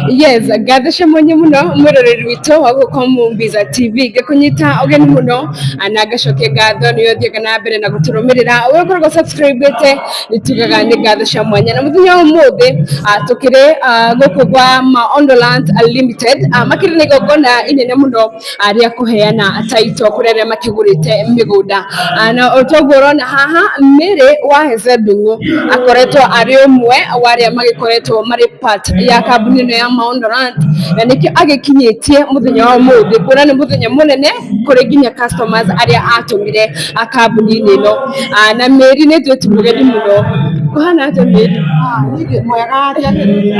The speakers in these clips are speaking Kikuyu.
Yes, ngatho cia mwanya muno mwiroreri witũ wa gũkũ Mumbiza TV, ngĩkũnyita ũgeni mũno na ngacokia ngatho nĩ ũthiaga na mbere na gũtũrũmĩrĩra, we ũkoragwo subscribe-ĩte, nĩ tugaga nĩ ngatho cia mwanya. Na mũthenya wa ũmũthĩ tũkĩrĩ gũkũ gwa Maondo Land Limited, makĩrĩ na igongona inene mũno rĩa kũheana title kũrĩ arĩa makĩgũrĩte mĩgũnda. Na toguo ũrona haha, Mary wa Heze Ndung'u akoretwo arĩ ũmwe wa arĩa magĩkoretwo marĩ part ya kambuni ĩno ya Maondo Land, na nĩkĩo agĩkinyĩtie mũthenya wa ũmũthĩ, kuona nĩ mũthenya mũnene kũrĩ nginya customers arĩa atũmire kambuni-inĩ ĩno. Na Mary nĩ twĩti mũgeni mũno. Kũhana atĩa, Mary? Niĩ mwega, njagĩrĩte,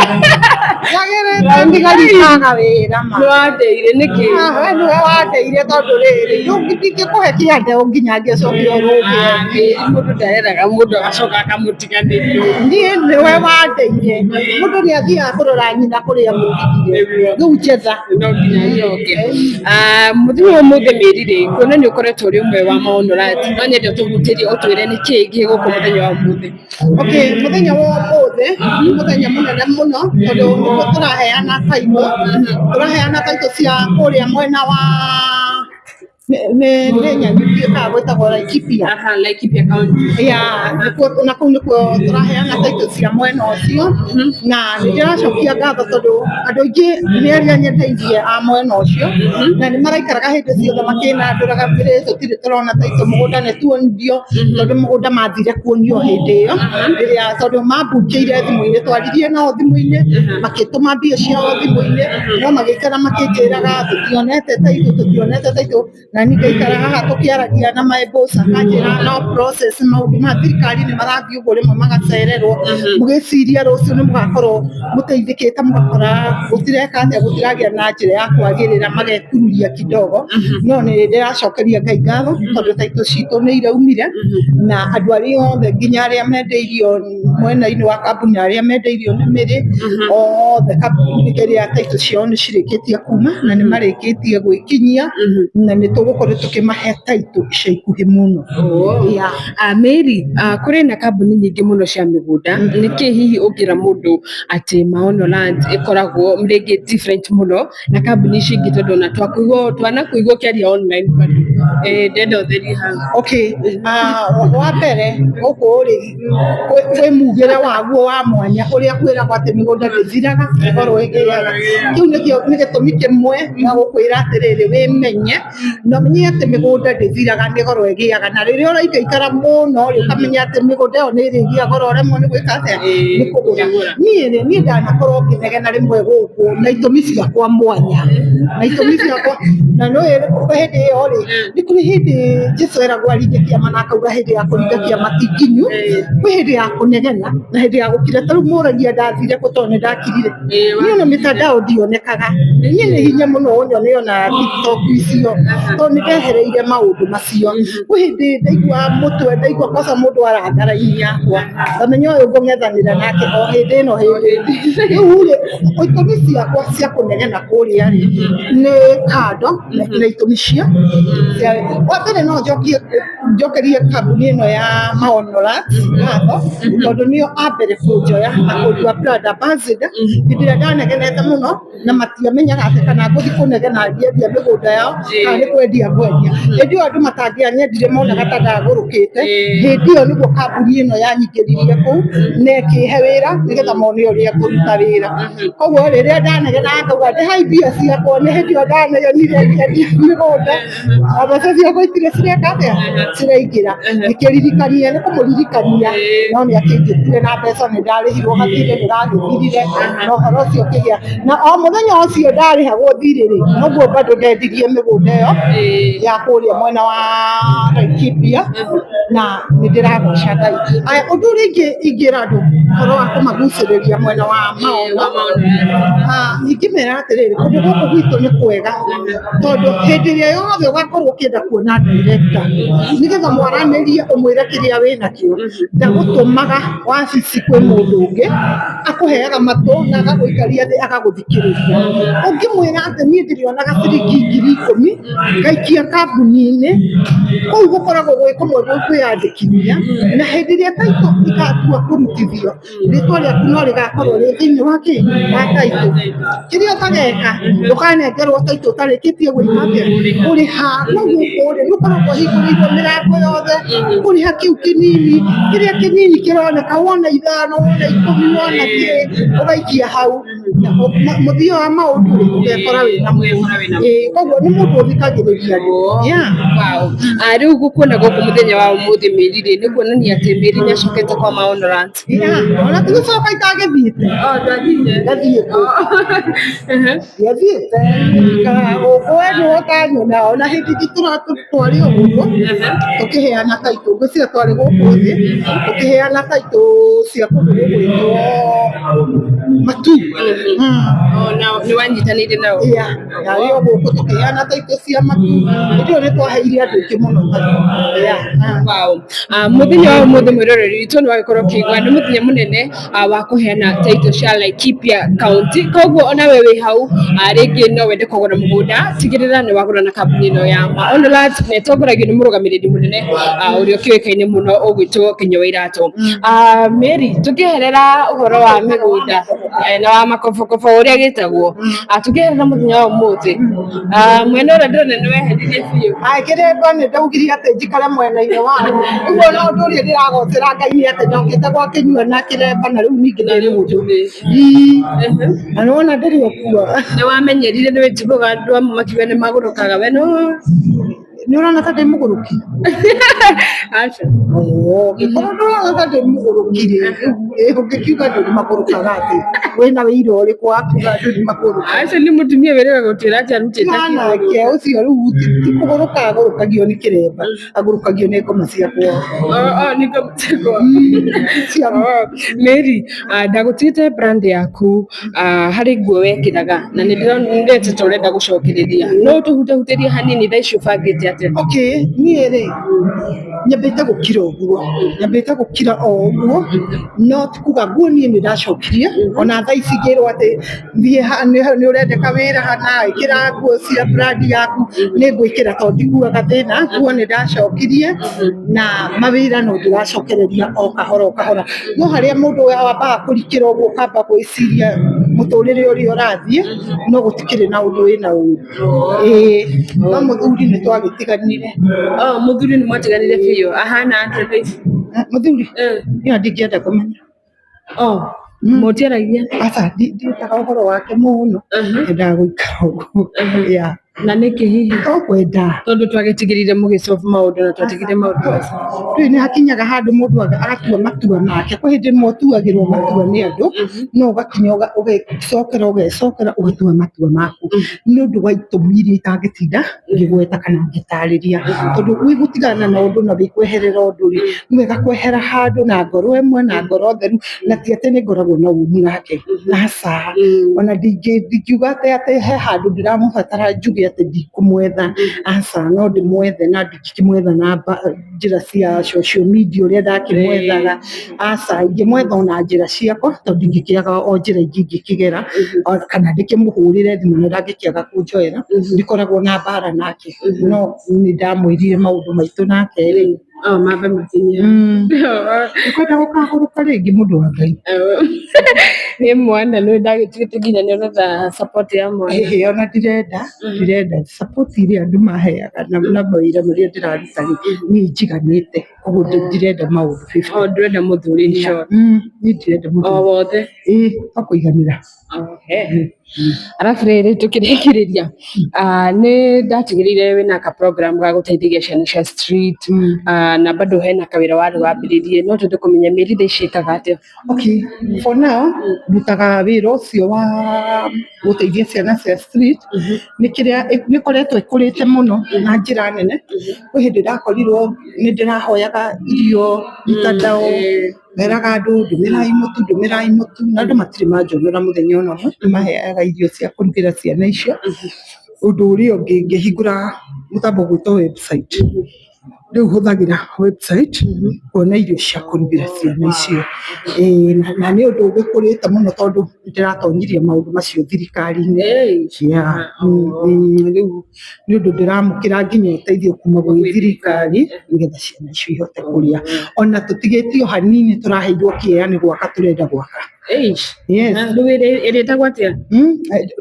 ndigarikaga wĩra ma. Nĩ wandeire nĩkĩ? We nĩwe wandeire, tondũ rĩrĩ ndingĩkũhe kĩande nginya ngĩcoke ũrũge. Mary, mũndũ ndareraga mũndũ agacoka akamũtiganĩria. Niĩ nĩwe wandeire, mũndũ nĩ athiaga kũrora nyina kũrĩa mũtigire, rĩu njetha. No nginya njoke. Mũthenya wa ũmũthĩ, Mary rĩ, kuona nĩ ũkoretwo ũrĩ ũmwe wa Maondo Land, no nyende ũtũhutĩrie, ũtwĩre nĩ kĩĩ gĩ gũkũ mũthenya wa ũmũthĩ. Okay, mũthenya wa ũmũthĩ nĩ mũthenya mũnene mũno, tondũ nĩguo tũraheana title, tũraheana title cia kũrĩa mwena wa nĩ Nanyuki kana gwĩtagwo Laikipia. Aha, Laikipia County. Ya, nĩkuo, na kũu nĩkuo tũraheana title cia mwena ũcio, na nĩ ndĩracokia ngatho tondũ andũ aingĩ nĩ arĩa nyendeirie a mwena ũcio, na nĩ maraikaraga hĩndĩ ciothe makĩnandũraga mbere, tũtirĩ tũrona title, mũgũnda nĩ tuonio, tondũ mũgũnda mathire kuonio hĩndĩ ĩyo rĩrĩa, tondũ mambukĩire thimũ-inĩ, twaririe nao thimũ-inĩ, makĩtũma mbia ciao thimũ-inĩ, no magĩikara makĩnjĩraga tũtionete title, tũtionete title. Na niĩ ngaikara haha tũkĩaragia na my boss, akanjĩra no process, maũndũ ma thirikari nĩ marathiĩ ũguo, rĩmwe magacererwo, mũgĩciria rũciũ nĩ mũgakorwo mũteithĩkĩte, mũgakora gũtireka atĩa, gũtiragĩa na njĩra ya kwagĩrĩra, magekururia kidogo. No nĩ ndĩracokeria Ngai ngatho tondũ title citũ nĩ iraumire, na andũ arĩa othe, nginya arĩa mendeirio mwena-inĩ wa kambuni, arĩa mendeirio nĩ mĩrĩ othe, kambuni ĩrĩa title ciao nĩ cirĩkĩtie kuma na nĩ marĩkĩtie gwĩkinyia, na nĩ tũgũkorwo tũkĩmahe title ica ikuhĩ mũno. Yeah. Mary, kũrĩ na kambuni nyingĩ mũno cia mĩgũnda. Nĩkĩ hihi ũngĩra mũndũ atĩ Maono Land ĩkoragwo rĩngĩ different mũno na kambuni ici ingĩ, tondũ ona twakũigua, twanakuigua ũkĩaria online bado? Ndenda ũtherie hau. Okay, wa mbere gũkũ rĩ kwĩ mugĩre waguo wa mwanya ũrĩa kwĩragwo atĩ mĩgũnda ndĩthiraga, ĩkorwo ĩgĩaga. Kĩu nĩkĩo nĩ gĩtũmi kĩmwe gĩa gũkwĩra atĩrĩrĩ, wĩmenye na ũmenye atĩ mĩgũnda ndĩthiraga, nĩ goro ĩgĩaga, na rĩrĩa ũraikaikara mũno rĩ, ũkamenya atĩ mĩgũnda ĩyo nĩ ĩrĩgĩa goro, ũremwo nĩ gwĩka atĩa, nĩ kũgũra. Niĩ rĩ, niĩ ndanakorwo ngĩnegena rĩmwe gũkũ na itũmi ciakwa mwanya, na itũmi ciakwa, na nĩ hĩndĩ ĩyo rĩ, nĩ kũrĩ hĩndĩ Jesũ eragwo aringe kĩama na akauga hĩndĩ ya kũringa kĩama ti nginyu. Kwĩ hĩndĩ ya kũnegena na hĩndĩ ya gũkira. Ta rĩu mũragia ndathire kũ, tondũ nĩ ndakirire. Niĩ ona mĩtandao ndionekaga, niĩ nĩ hinya mũno ũnyone ona TikTok icio, tondũ nĩ ndehereire maũndũ macio. Kwĩ hĩndĩ ndaigua mũtwe, ndaigua kwanza mũndũ aranga raini yakwa, ngamenya ũyũ ngũng'ethanĩra nake o hĩndĩ ĩno hĩndĩ rĩu rĩ, itũmi ciakwa cia kũnegena kũrĩa rĩ nĩ kando na itũmi cia wa mbere, no njokie njokerie kambuni ĩno ya Maono Land ngatho, tondũ nĩo a mbere kũnjoya na kũndua brand ambassador hĩndĩ ĩrĩa ndanegenete mũno, na matiamenyaga atĩ kana ngũthiĩ kũnegena ngĩendia mĩgũnda yao kana nĩ kwendia ngwendia. Hĩndĩ ĩyo andũ matangĩanyendire, monaga ta ndagũrũkĩte. Hĩndĩ ĩyo nĩguo kambuni ĩno yanyingĩririe kũu na ĩkĩhe wĩra nĩgetha mone ũrĩa ngũruta wĩra. Koguo rĩrĩa ndanegenaga ngauga ndĩhai mbia ciakwa, nĩ hĩndĩ ĩyo ndanegenire ngĩendia mĩgũnda na mbeca ciakwa itirĩ cireka atĩa, ciraingĩra. Ngĩkĩririkania nĩ kũmũririkania, no nĩ akĩnjĩtire na mbeca, nĩ ndarĩhirwo, gathirĩ nĩ gagĩthirire na ũhoro ũcio ũkĩgĩa. Na o mũthenya ũcio ndarĩhagwo thirĩ rĩ, noguo bado ndendirie mĩgũnda ĩyo ya kũrĩa mwena wa Laikipia, na nĩ ndĩragoca Ngai. Aya, ũndũ ũrĩa ingĩ ingĩra andũ ũhoro wa kũmagucĩrĩria mwena wa Maono, ingĩmera atĩrĩrĩ, kũndũ gũkũ gwitũ nĩ kwega. Tondũ hĩndĩ ĩrĩa yothe ũgakorwo ũkĩenda kuona director nĩgetha mwaranĩrie ũmwĩre kĩrĩa wĩnakĩo, ndagũtũmaga wabici kwĩ mũndũ ũngĩ, akũheaga matũ na agagũikaria thĩ agagũthikĩrĩria. Ũngĩmwĩra atĩ niĩ ndĩrĩonaga ciringi 10,000 ngaikia kambuni-inĩ, kũu gũkoragwo gwĩ kũmwe gwĩ kwĩyandĩkithia, na hĩndĩ ĩrĩa taitũ ĩgatua kũrutithio, rĩtwa rĩaku no rĩgakorwo rĩ thĩinĩ wa kĩ wa taitũ. Kĩrĩa ũtageka ndũkanengerwo taitũ ũtarĩkĩtie gwĩka atĩa, kũrĩha. No gũkũ rĩ, nĩ ũkoragwo ũhingũrĩirwo mĩrango yothe, kũrĩha kĩu kĩnini, kĩrĩa kĩnini kĩroneka wona 5, wona 10, wona kĩ, ũgaikia hau. Mũthia wa maũndũ rĩ, ũgekora wĩna mũndũ. Ĩĩ, koguo nĩ mũndũ ũthikagĩrĩria andũ. Yeah. Wow. Rĩu gũkuona gũkũ mũthenya wa ũmũthĩ Mary rĩ, nĩ kuonania atĩ Mary nĩ acokete kwa Maonorant. Yeah, ona ti gũcoka itagĩthiĩte. Ngathiĩ kũ? Ndiathiĩte, njikaraga gũkũ we nĩwe ũtanyona. Ona hĩndĩ ĩngĩ twarĩ o gũkũ tũkĩheana taitũ, ngwĩciria twarĩ gũkũ thĩ tũkĩheana taitũ cia kũndũ gũgwĩtwo Matu. Na nĩ wanyitanĩire nao? Yeah, ndarĩ o gũkũ tũkĩheana taitũ cia Matu. Hĩndĩ ĩyo nĩ twaheire andũ aingĩ mũno taitũ. Yeah. Wow. Mũthenya wa ũmũthĩ mwĩroreri witũ nĩ wagĩkorwo ũkĩigua nĩ mũthenya mũnene wa kũheana taitũ cia Laikipia County. Koguo onawe wĩ hau rĩngĩ no wende kũgũra mũgũnda, tigĩrĩra nĩ wagũra na kambuni ĩno ya Maonoland na ĩtongoragio nĩ mũrũgamĩrĩri mũnene ũrĩa ũkĩũĩkaine mũno ũgwĩtwo Kinyua wa Iratũ. Mary, tũkĩeherera ũhoro wa mĩgũnda na wa makobokobo ũrĩa gĩtagwo, tũkĩeherera mũthenya wa ũmũthĩ, mwena ũrĩa ndĩrona nĩ weheririe biũ. Kĩremba nĩ ndaugire atĩ njikare mwena-inĩ wa ũguo, na ũndũ ũrĩa ndĩragocera Ngai nĩ atĩ ndokĩte gwa Kĩnyua na kĩremba na rĩu ningĩ ndĩ mũndũ. Na nĩwona ndĩrĩ o kuo. Nĩ wamenyerire, nĩ wĩtiguaga andũ amwe makiuga nĩ magũrũkaga, we no Nĩ ũrona ta ndĩ mũgũrũki? Aca. Ũngĩkorwo ndũrona ta ndĩ mũgũrũki rĩ, ũngĩkiuga andũ nĩ magũrũkaga atĩ wĩna wĩira ũrĩkũ wa kuga andũ nĩ magũrũkaga? Aca, nĩ mũtumia wĩrĩga gũtwĩra atĩ arutĩte Mwanake ũcio rĩu ti kũgũrũka agũrũkagio nĩ kĩremba, agũrũkagio nĩ ngoma cia kwao. Nĩ ngoma cia kwao. Mary, ndagũtigĩte brand yaku harĩ nguo wekĩraga na nĩ ndĩrona ta ũrenda gũcokereria, no ũtũhutahutĩrie hanini thaa ici ũbangĩte atĩa? Okay, niĩ rĩ nyambĩte gũkira ũguo, nyambĩte gũkira o ũguo, no ti kuga nguo niĩ nĩ ndacokirie. Ona thaa ici ngĩrwo atĩ thiĩ nĩ ũrendeka wĩra hana, ĩkĩra nguo cia brand yaku, nĩ ngwĩkĩra tondũ ndiguaga thĩna. Nguo nĩ ndacokirie na mawĩra no ndĩracokereria o kahora o kahora, no harĩa mũndũ wambaga kũrikĩra ũguo ũkamba gwĩciria mũtũrĩre ũrĩa ũrathiĩ, no gũtikĩrĩ na ũndũ wĩna ũru. Ĩĩ, no mũthuri nĩ twagĩtiganire. Mũthuri nĩ mwatiganire biũ, ahana atĩa thaa ici? Mũthuri niĩ ndingĩenda kũmenya. Mũtiaragia? Aca, ndiendaga ũhoro wake mũno, nyendaga gũikara ũguo. Yeah. Na nĩkĩ hihi? To kwenda. Tondũ twagĩtigĩrire mũgĩsolve maũndũ na twatigire maũndũ macio. Rĩu nĩ hakinyaga handũ mũndũ agatua matua make. Kwĩ hĩndĩ ĩmwe ũtuagĩrwo matua nĩ andũ, no ũgakinya ũgecokera ũgecokera ũgatua matua maku nĩ ũndũ wa itũmi iria itangĩtinda ngĩgweta kana ngĩtarĩria, tondũ wĩ gũtigana na ũndũ na wĩ kweherera ũndũ rĩ, nĩ wega kwehera handũ na ngoro ĩmwe na ngoro theru, na ti atĩ nĩ ngoragwo na ũru nake, aca. Ona ndingiuga atĩ he handũ ndĩramũbatara njuge atĩ ndikũmwetha, aca, no ndĩmwethe na ndingĩkĩmwetha na njĩra cia social media ũrĩa ndakĩmwethaga, aca, ingĩmwetha ona njĩra ciakwa, tondũ ndingĩkĩaga o njĩra ingĩ ingĩkĩgera, kana ndĩkĩmũhũrĩre thimũ na ndangĩkĩaga kũnjoera, ndikoragwo na mbara nake, no nĩ ndamwĩrire maũndũ maitũ nake rĩ. Mambe makinye. Ndikwenda gũkagũrũka rĩngĩ, mũndũ wa Ngai. Nĩ mwana nĩ ndagĩtigĩte nginya nĩ ũretha support ya mwana. Ĩhĩ, ona ndirenda support ĩrĩa andũ maheaga na mawĩra marĩa ndĩraruta rĩ, niĩ njiganĩte, koguo ndirenda maũndũ 50. Ndũrenda mũthuri in short. Niĩ ndirenda O mũthuri. wothe. Ĩĩ, to kũiganĩra. Arabu rĩrĩ tũkĩrĩkĩrĩria, nĩ ndatigĩrĩire wĩna ka program ga gũteithagia ciana cia street, na bado hena kawĩra warĩ wambĩrĩrie, no twende kũmenya Mary thaa ici ĩkaga atĩa? Okay, for now ndutaga wĩra ũcio wa gũteithia ciana cia street. Nĩ kĩrĩa nĩ ĩkoretwo ĩkũrĩte mũno na njĩra nene. Kwĩ hĩndĩ ndakorirwo nĩ ndĩrahoyaga irio mitandao, ngeraga andũ ndũmĩrai mũtu, ndũmĩrai mũtu, na andũ matirĩ manjonora mũthenya ona ũmwe, nĩ maheaga irio cia kũrugĩra ciana icio. Ũndũ ũrĩa ũngĩ ngĩhingũra mũtambo ũgwĩtwo website, rĩu hũthagĩra website kuona irio cia kũrugĩra ciana icio. Ĩĩ na nĩ ũndũ ũgĩkũrĩte mũno tondũ nĩndĩratonyirie maũndũ macio thirikari-inĩ. Yeah. Rĩu nĩ ũndũ ndĩramũkĩra nginya ũteithio kuma gwĩ thirikari nĩgetha ciana icio ihote kũrĩa. Ona tũtigĩtie o hanini tũraheirwo kĩea nĩ gwaka tũrenda gwaka. Yes. Rĩu ĩrĩtagwo atĩa?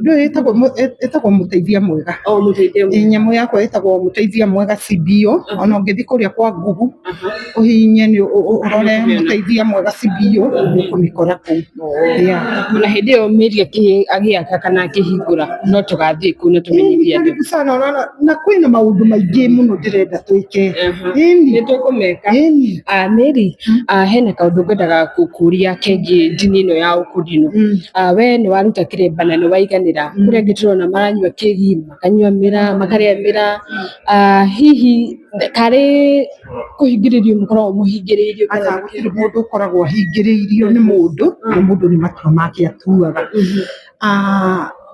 Ndũĩ ĩtagwo mũteithia mwega. O mũteithia Ĩ, nyamũ yakwa ĩtagwo mũteithia mwega CBO. Ona ũngĩthiĩ kũrĩa kwa Google ũhihinye nĩ ũrore mũteithia mwega CBO nĩ ũkũmĩkora kũu. Yeah. Na hĩndĩ ĩyo Mary agĩaka kana akĩhingũra no tũgathiĩ kũu na tũmenyithie andũ. Karibu sana ona na kwĩna maũndũ maingĩ mũno ndĩrenda twĩke. Ĩni. Nĩ tũkũmeka. Ĩni. Mary, hena kaũndũ ngwendaga gũkũria kegiĩ ndini ĩno ya ũkũrinũ. We nĩ waruta kĩremba na nĩ waiganĩra. Kũrĩ angĩ tũrona maranyua kĩgi, makanyua mĩraa, makarĩa mĩraa. Hihi karĩ kũhingĩrĩrio mũkoragwo mũhingĩrĩirio? Aca gũtirĩ mũndũ ũkoragwo ahingĩrĩirio nĩ mũndũ, na mũndũ nĩ matua make atuaga.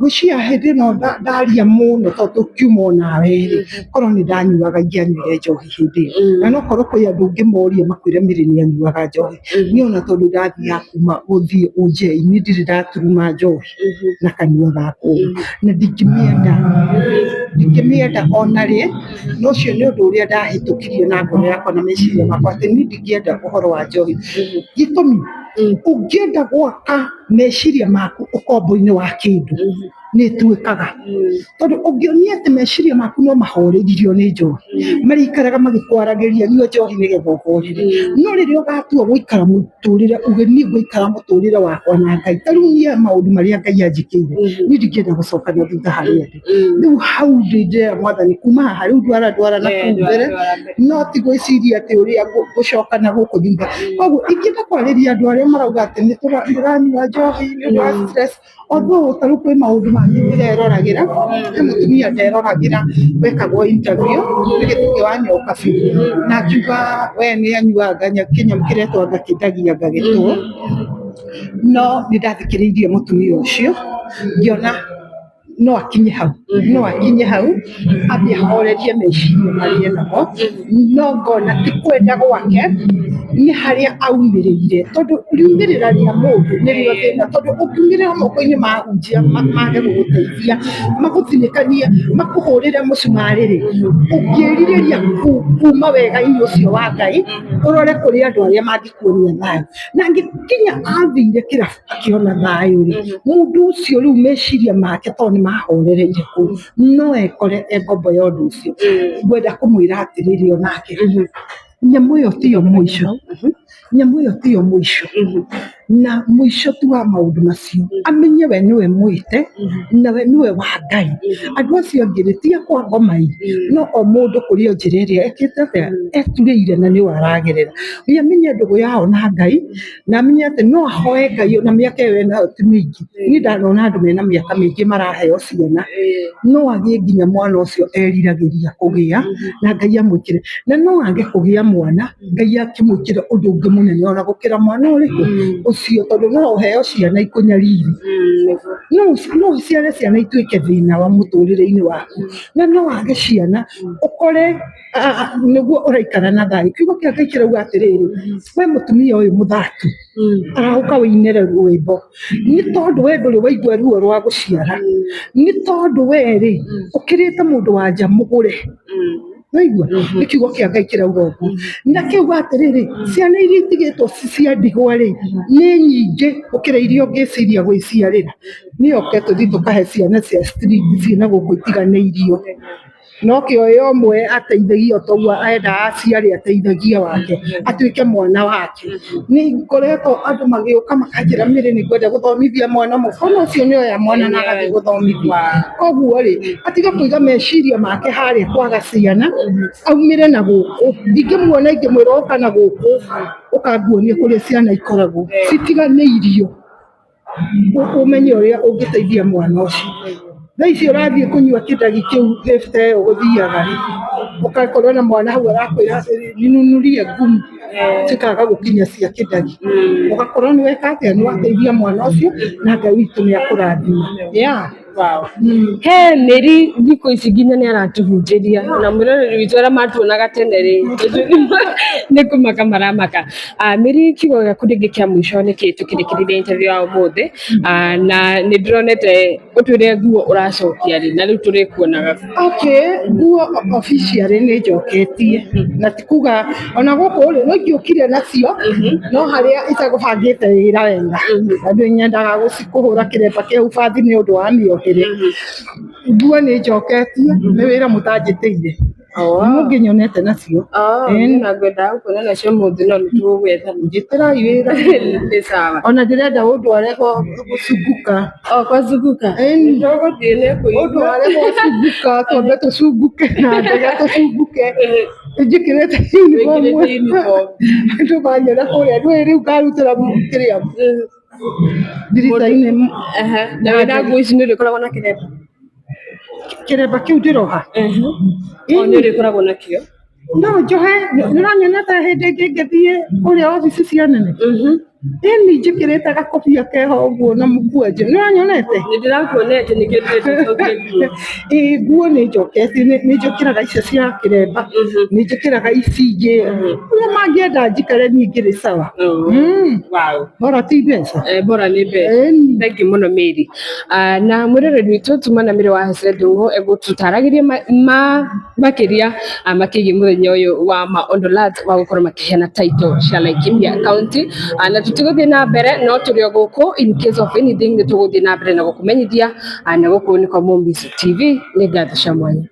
Ngwĩciria hĩndĩ ĩno ndaria mũno tondũ tũkiuma onawe rĩ, korwo nĩ ndanyuaga ingĩanyuire njohi hĩndĩ ĩyo. Na no korwo kwĩ andũ ũngĩmoria makwĩre Mary nĩ anyuaga njohi. Niĩ ona tondũ ndathiaga kuma gũthiĩ ũnjei niĩ ndirĩ ndaturuma njohi na kanua gakwa ũguo. Na ndingĩmĩenda, ndingĩmĩenda ona rĩ, na ũcio nĩ ũndũ ũrĩa ndahĩtũkirie na ngoro yakwa na meciria makwa atĩ niĩ ndingĩenda ũhoro wa njohi. Gĩtũmi, ũngĩenda gwaka meciria maku ũkombo-inĩ wa kĩndũ nĩ ĩtuĩkaga. Tondũ ũngĩonia atĩ meciria maku no mahoreririo nĩ njohi, marĩikaraga magĩkwaragĩria nyua njohi nĩgetha ũhorere. No rĩrĩa ũgatua gũikara mũtũrĩre uge niĩ ngũikara mũtũrĩre wakwa na Ngai, ta rĩu niĩ maũndũ marĩa Ngai anjĩkĩire, niĩ ndingĩenda gũcoka na thutha harĩa ndĩ. Rĩu hau ndĩ ndĩrera Mwathani kuma haha rĩu ndwara ndwara na kũu mbere, no ti gwĩciria atĩ ũrĩa ngũcoka na gũkũ thutha. Koguo ingĩenda kwarĩria andũ arĩa marauga atĩ nĩ ndĩranyua njohi nĩ ũndũ wa stress, although ta rĩu kwĩ maũndũ mangĩ ndĩreroragĩra, he mũtumia nderoragĩra wekagwo interview nĩ Gĩthuki wa Nyokabi, na akiuga we nĩ anyuaga kĩnyamũ kĩretwo anga kĩndagia anga gĩtũ, no nĩ ndathikĩrĩirie mũtumia ũcio ngĩona no akinye hau, no akinye hau ambie ahorerie meciria marĩa enamo, no ngona ti kwenda gwake nĩ harĩa aumĩrĩire, tondũ riumĩrĩra rĩa mũndũ nĩrĩo thĩna, tondũ ũngiumĩrĩra moko-inĩ ma ahunjia mage gũgũteithia, magũthinĩkanie, makũhũrĩre mũcumarĩ rĩ, ũngĩrirĩria kuma wega-inĩ ũcio wa Ngai, ũrore kũrĩ andũ arĩa mangĩkuonia thayũ. Na angĩkinya athire kĩrabu akĩona thayũ rĩ, mũndũ ũcio rĩu meciria make tondũ nĩ mahorereire kũu, no ekore e ngombo ya ũndũ ũcio. Ngwenda kũmwĩra atĩrĩrĩ onake, nyamũ ĩyo tiyo mũico, nyamũ ĩyo tiyo mũico, na mũico ti wa maũndũ macio, amenye we nĩwe mwĩte, na we nĩwe wa Ngai. Andũ acio angĩ rĩ, ti a kwa ngoma ĩ, no o mũndũ kũrĩ o njĩra ĩrĩa ekĩte atĩa, eturĩire na nĩyo aragerera. We amenye ndũgũ yao na Ngai, na amenye atĩ no ahoe Ngai ona mĩaka ĩyo enayo ti mĩingĩ. Niĩ ndanona andũ mena mĩaka mĩingĩ maraheo ciana, no agĩe nginya mwana ũcio eriragĩria kũgĩa, na Ngai amwĩkĩre. Na no age kũgĩa mwana, Ngai akĩmwĩkĩre ũndũ ũngĩ mũnene ona gũkĩra mwana ũrĩkũ ũcio, tondũ no ũheo ciana ikũnyarire. No ũciare ciana ituĩke thĩna wa mũtũrĩre-inĩ waku, na no wage ciana ũkore nĩguo ũraikara na thayũ. Kiugo kĩa Ngai kĩrauga atĩrĩrĩ, we mũtumia ũyũ mũthatu, arahũka ũinĩre rwĩmbo, nĩ tondũ we ndũrĩ waigua ruo rwa gũciara, nĩ tondũ we rĩ, ũkĩrĩte mũndũ wa nja mũgũre. Waigua? Nĩ kiugo kĩa Ngai kĩrauga ũguo. Na kĩauga atĩrĩrĩ, ciana iria itigĩtwo ci cia ndigwa rĩ, nĩ nyingĩ gũkĩra iria ũngĩciria gwĩciarĩra. Niĩ oke tũthiĩ tũkahe ciana cia street ciĩ na gũkũ itiganĩirio. No kĩo ĩ ũmwe ateithagia toguo endaga aciare ateithagia wake atuĩke mwana wake. Nĩ ngoretwo andũ magĩũka makanjĩra Mary nĩ ngwenda gũthomithia mwana ũmwe, mwana ũcio nĩ oya mwana na agathiĩ gũthomithia. Koguo rĩ, atige kũiga meciria make harĩa kwaga ciana, aumĩre na gũkũ. Ingĩmuona ingĩmwĩra ũka na gũkũ, ũkanguonie kũrĩa ciana ikoragwo citiganĩirio. Ũmenye ũrĩa ũngĩteithia mwana ũcio. Thaa ici ũrathiĩ kũnyua kĩndagi kĩu fifty ĩyo ũgũthiaga rĩ, ũgakorwo na mwana hau arakwĩra atĩrĩrĩ ninunurie ngumu cikaga gũkinya cia kĩndagi. Ũgakorwo nĩ weka atĩa, nĩ wateithia mwana ũcio na Ngai witũ nĩ akũrathima. Yeah. Wow. He Mary thikũ ici nginya nĩ aratũhunjĩria na mwĩroreri witũ arĩa matuonaga tene rĩ nĩ kũmaka maramaka. Mary, kiugo gĩaku rĩngĩ kĩa mũico nĩ kĩ tũkĩrĩkĩrĩria interview ya ũmũthĩ? Na nĩ ndĩronete ũtwĩre nguo ũracokia rĩ na rĩu tũrĩkuonaga. Okay, nguo officially nĩ njoketie, na ti kuga ona gũkũ rĩ no ingĩũkire nacio, no harĩa itagũbangĩte wĩra wega, tondũ nyendaga kũhũra kĩremba kĩu bathi nĩ ũndũ wa mĩohere. Nguo nĩ njoketie, nĩ wĩra mũtanjĩtĩire, nĩ mũngĩnyonete nacio. Ĩni. Na ngwendaga gũkuona nacio mũthĩ no nĩ tũgũgwetha. Njĩtĩrai wĩra. Nĩ sawa. Ona ndĩrenda ũndware gũcunguka. O kwa Zunguka. Ĩni. Tũgũthiĩ nĩ kũigua. Ũndware gwacunguka, twambe tũcunguke na ndege, tũcunguke njĩkĩrĩte uniform. Wĩkĩrĩte uniform. Andũ manyona kũrĩa ndũĩ rĩu ngarutĩra kĩrĩa ndirica-inĩ. Na wĩna nguo ici nĩ ũrĩkoragwo na kĩremba? Kĩremba kĩu ndĩroha. O nĩ ũrĩkoragwo nakĩo? No njohe. Nĩũranyona ta hĩndĩ ĩngĩ ngĩthiĩ kũrĩa obici cia nene, ĩni njĩkĩrĩte gakobia keho ũguo na mũkwanjũ, nĩũranyonete? Nĩ ndĩrakuonete, nĩkĩo ndĩrenda ũcokie nguo. Ĩĩ, nguo nĩ njoketie, nĩ njĩkĩraga icio cia kĩremba, nĩ njĩkĩraga ici ingĩ, ũrĩa mangĩenda njikare niĩ ngĩrĩ sawa. Bora ti mbeca. Bora nĩ mbeca. Ĩni. Thank you mũno, Mary. Na mwĩroreri witũ tuma na Mary wa Hesed Ndung'u egũtũtaragĩria makĩria makĩgiĩ mũthenya ũyũ wa ma Ondolat wa gũkorwo makĩheana title cia Laikipia County. Na tũtigũthiĩ na mbere no tũrĩ o gũkũ, in case of anything nĩ tũgũthiĩ na mbere na gũkũmenyithia. Na gũkũ nĩ kwa Mombis TV, nĩ ngatho cia mwanya.